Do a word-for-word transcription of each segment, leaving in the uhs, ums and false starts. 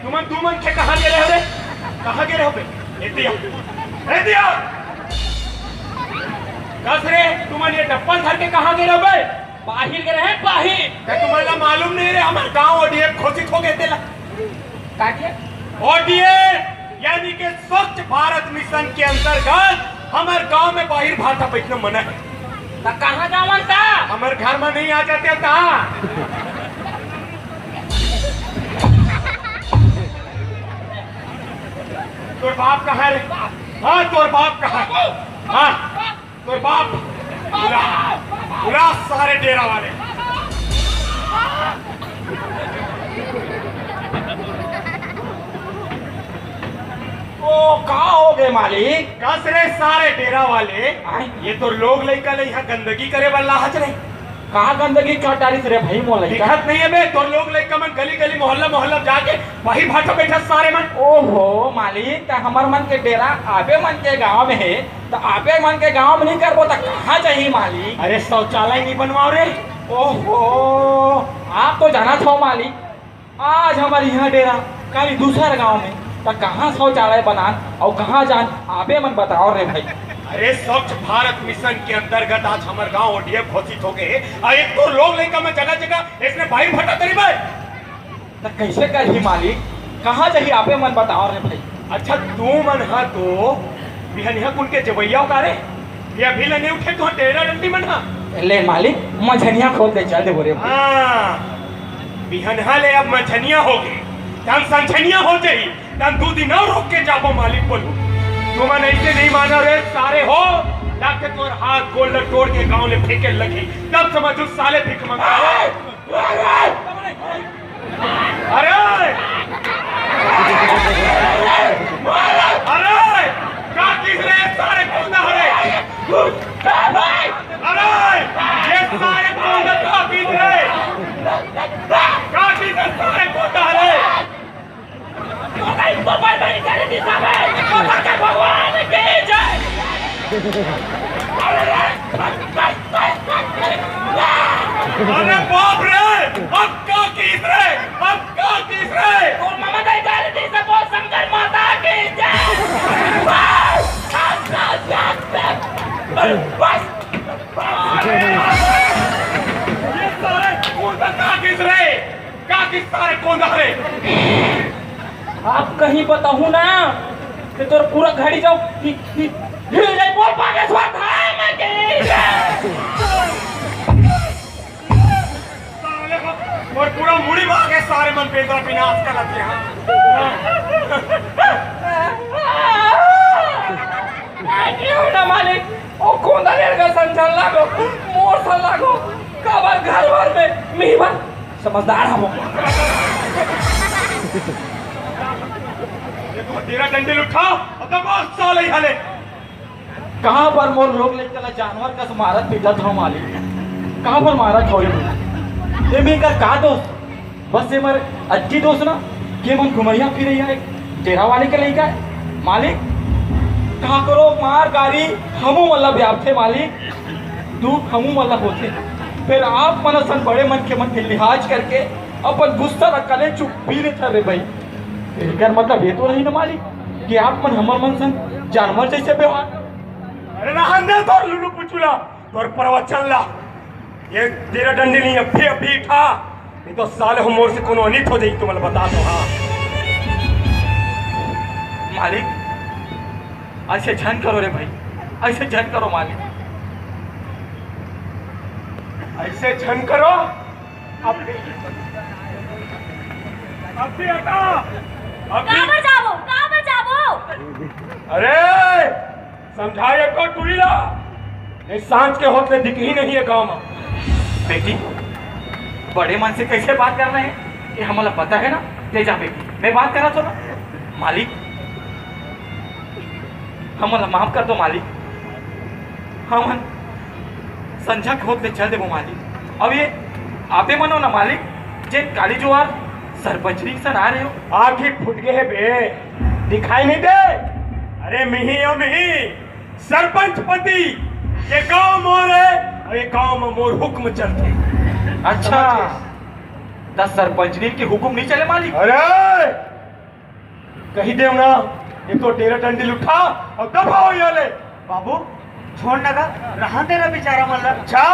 तुमन, तुमन थे कहाँ गे रहे हो रे? कहाँ गे रहे हो बे? ए दिया, ए दिया। कस रे, तुमन ये डब्बल धर के कहाँ गे रहे हो बे? बाहिर गे रहे, बाहिर। का तुमन ला मालूम नहीं रे, हमर गांव ओडीएफ घोषित हो गए तेला। का के? ओडीएफ यानी के स्वच्छ भारत मिशन के अंतर्गत हमर गांव में बाहिर भाटा बैठना मना है। त कहाँ जावन त? हमर घर में नहीं आ जाते त। तोर बाप कहाँ रे? हाँ, तोर बाप कहाँ? हाँ, तोर बाप। बुला, बुला सारे डेरा वाले। ओ, का हो गए मालिक? कस रे सारे डेरा वाले। आय। ये तो लोग लइका ले यहाँ गंदगी करे बर लाहच रहे। कहाँ गंदगी कर डारिस रे भाई मोर लइका? दिखत नहीं है बे, तोर लोग लइका मन गली गली मोहल्ला मोहल्ला जाके बाहिर भाटा बैठा सारे मन। ओहो मालिक, त हमर मन के डेरा आपे मन के गांव में है, त आपे मन के गांव में नहीं करबो त कहाँ जाही मालिक? अरे शौचालय नहीं बनवाओ रे। ओहो, आप तो जानत हो मालिक, आज हमर इहाँ डेरा, काली दूसर गांव में, त कहाँ शौचालय बनान अउ कहाँ जान, आपे मन बताओ रे भाई। अरे स्वच्छ भारत मिशन के अंतर्गत आज हमर गांव ओडीएफ घोषित हो गए, अउ एक तो लोग लइका मन जगह जगह इसने बाहिर भाटा करी भाई। त कैसे करही मालिक, कहाँ जाही आपे मन बताओ रे भाई। अच्छा, तू मन हा तो बिहनिया कुन के जवैया का रे? ये अभी ले नहीं उठे तो डेरा डंडी मन हा। ले मालिक, मझनिया खोद ले चल देबो रे भाई। हाँ, बिहनहा ले अब मझनिया हो गए, तन संझनिया हो जाही, तन दू दिन और रुक के जाबो मालिक बोलू। तुमन ऐसे नहीं मानो रे सारे हो, जाके तोर हाथ गोड़ ल तोड़ के गांव ले फेंके लगी, तब समझू साले भिख मंगा। अरे! अरे! का किस रे सारे कौन है रे? अरे! ये सारे कौन है का किस रे? का किस रे सारे कौन है रे? तो भाई, तो भाई, भाई, करे दिशा में, तो भाई, भगवान की जय। अरे बाप रे, अब का किस रे, अब का किस रे? तोर मामा दाई करे दिशा बोल शंकर माता की जय। बस, बस, बस, बस। अरे, ये सारे कौन सा का किस रे? का किस्सा रे कोंदा रे? आप कहीं बताहू ना, कि तोर पूरा घड़ी जाओ, हि-, हि-, हिल जाए, बोल बागेश्वर धाम की। साले हो, और पूरा मुड़ी मार के सारे मन बेंदरा विनाश कर लेते हैं। क्यों ना मालिक, ओ कोंदा लेर का संझा लागो, मोर सा लागो, काबर घर भर में मिही भर समझदार हवो। ये तो तेरा डंडे उठा, अब तो बहुत साल ही हले। कहाँ पर मोर लोग ले चला जानवर कस मारत पीटत हव मालिक, कहाँ पर मारत हव ये? ये में का, का दोष? बस ये मर अज्जी दोस्त ना, के मन घुमैया फिरैया एक डेरा वाले के लइका है। मालिक, काकरो मार गारी हमू मन ला व्यापथे मालिक, दुख हमू मन ला होथे। फिर आप मन असन बड़े मन के मन के लिहाज करके अपन गुस्सा ला कले चुप पी लेथव रे भाई। एकर मतलब ये तो नहीं ना मालिक कि आप मन हमर मन संग जानवर जैसे व्यवहार। अरे रहन दे तोर लुलु पुचुला, तोर प्रवचन ला। ये तेरा डंडी नहीं, अभी, अभी उठा, नहीं तो साले हो मोर से कोनो अनित हो जाई, तुम्हें बता दो। हाँ मालिक, ऐसे झन करो रे भाई, ऐसे झन करो मालिक, ऐसे झन करो। अभी, अभी हटा, अभी। काबर जाबो, काबर जाबो? अरे समझाए को टुरी ला, नहीं सांझ के होत ले दिखही नहीं है गांव में। बेटी, बड़े मन से कैसे बात करना है, ये हमला पता है ना। ले जा बेटी, मैं बात करा तो ना। मालिक, हमला माफ कर दो मालिक, हमन संझा के होत ले चल देबो मालिक। अब ये आपे मनो ना मालिक, जे काली जुआर सरपंचनी सन आ रहे हो। आँखी फूट गए हे बे, दिखाई नहीं दे? अरे मिही ओ मिही, सरपंच पति, ये गांव मोर है और ये गांव में मोर हुक्म चलथे। अच्छा, समझ गए? त सरपंचनी के हुक्म नहीं चले मालिक? अरे कही देव ना, ये तो डेरा डंडी उठा अउ दफा हो यहाँ ले। बाबू, छोड़ ना गा, रहन दे ना बेचारा मन ला। अच्छा,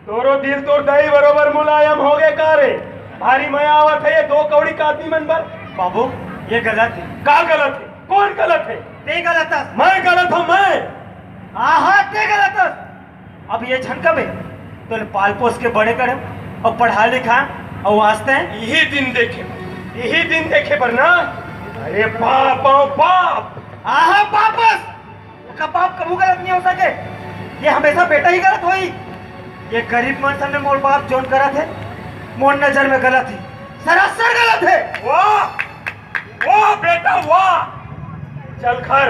तोरो दिल तोर दही बरोबर मुलायम हो गए का रे? भारी मया आवत हे ये दो कौड़ी का आदमी मन बर। बाबू, ये गलत हे। का गलत हे? कौन गलत हे? ते गलत हस। मैं गलत हूँ, मैं? हाँ, हाँ, ते गलत हस। अब ये झन कबे तोले पाल पोस के बड़े करे अउ पढ़ा लिखा अउ वास्ते यही दिन देखे, यही दिन देखे बर ना। अरे बाप, आओ बाप। आहा, बाप बस। ओका बाप कभू गलत नहीं हो सके। ये हमेशा बेटा ही गलत होई। ये गरीब मन सामने मोर बाप जोन करत हे, मोर नजर में गलत ही, सरासर गलत हे। वाह, वाह बेटा, वाह। चल घर,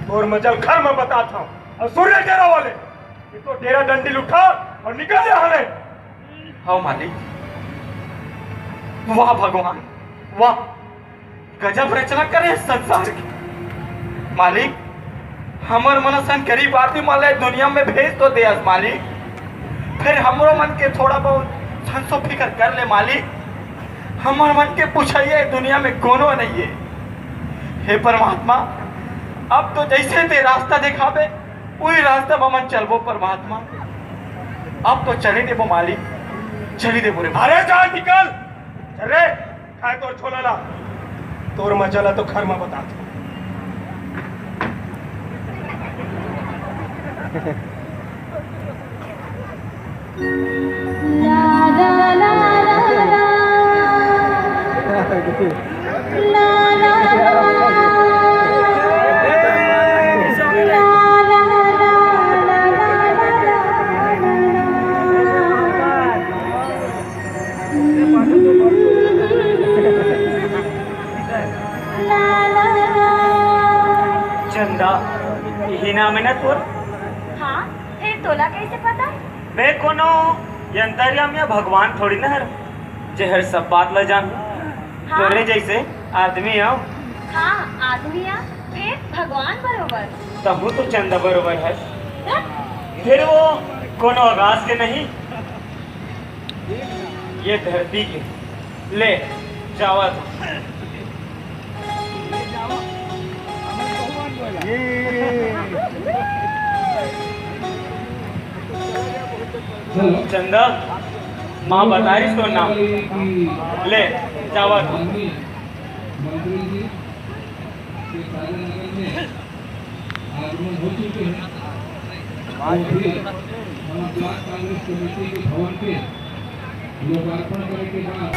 तोर मैं चल घर में बताता हूँ। अउ सुन रे डेरा वाले, ये तो डेरा डंडी उठा अउ निकल जा हमें। हव मालिक, वाह भगवान, वाह, गजब रचना करे हे संसार के। मालिक, हमर मन असन गरीब आदमी मन ला दुनिया में भेज तो देस मालिक, फिर हमरो मन के थोड़ा बहुत संसो फिकर कर ले मालिक। हमर मन के पुछइया दुनिया में कोनो नहीं हे। हे परमात्मा, अब तो जैसे ते रास्ता दिखाबे, उही रास्ता म मन चलबो परमात्मा। अब तो चले देबो मालिक, चले देबो रे। अरे जा निकल, चल रे, खाए तोर छोला ला, तोर मजा ला तो घर में बता। चंदा, इही नाम हे ना तोर? हाँ, फिर तोला कैसे पता? मैं कोनो अंतर्यामी या भगवान थोड़ी ना हर, जे हर सब बात ला जान। हाँ। तोरे जैसे आदमी आओ। हाँ, आदमी आ, फिर भगवान बरोबर। तहु तो चंदा बरोबर है। फिर वो कोनो आकाश के नहीं, ये धरती के। ले, जावा तू। चंदा, माँ बता रही तो नाम। ले, जावा तू। मंत्री जी, ये सागर नगर में आगमन हो चुके हैं और फिर हम ब्लॉक कांग्रेस कमेटी के भवन पे लोकार्पण करे के बाद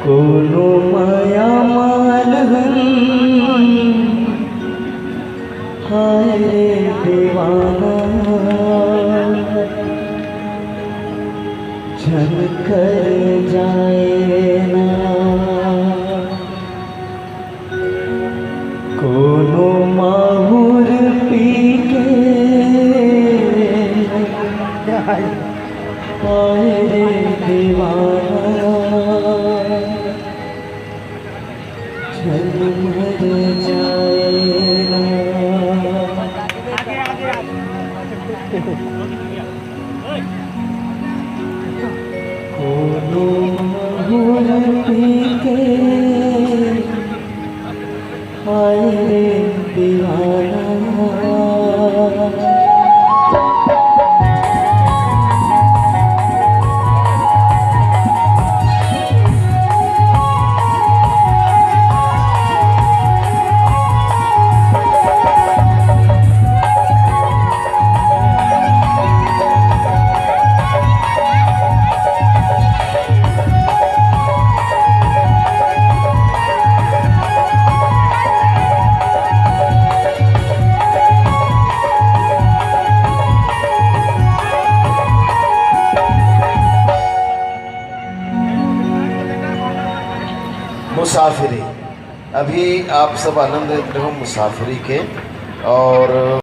कोनो मया मालहन, हाय रे दीवाना, झन कर जाए ना। कोनो माहुर पी के, हाय रे दीवाना, झन मर जाए ना। कोनो माहुर पी के, हाय रे दीवाना। मुसाफिरी। अभी आप सब आनंद लेत रहो मुसाफिरी के। और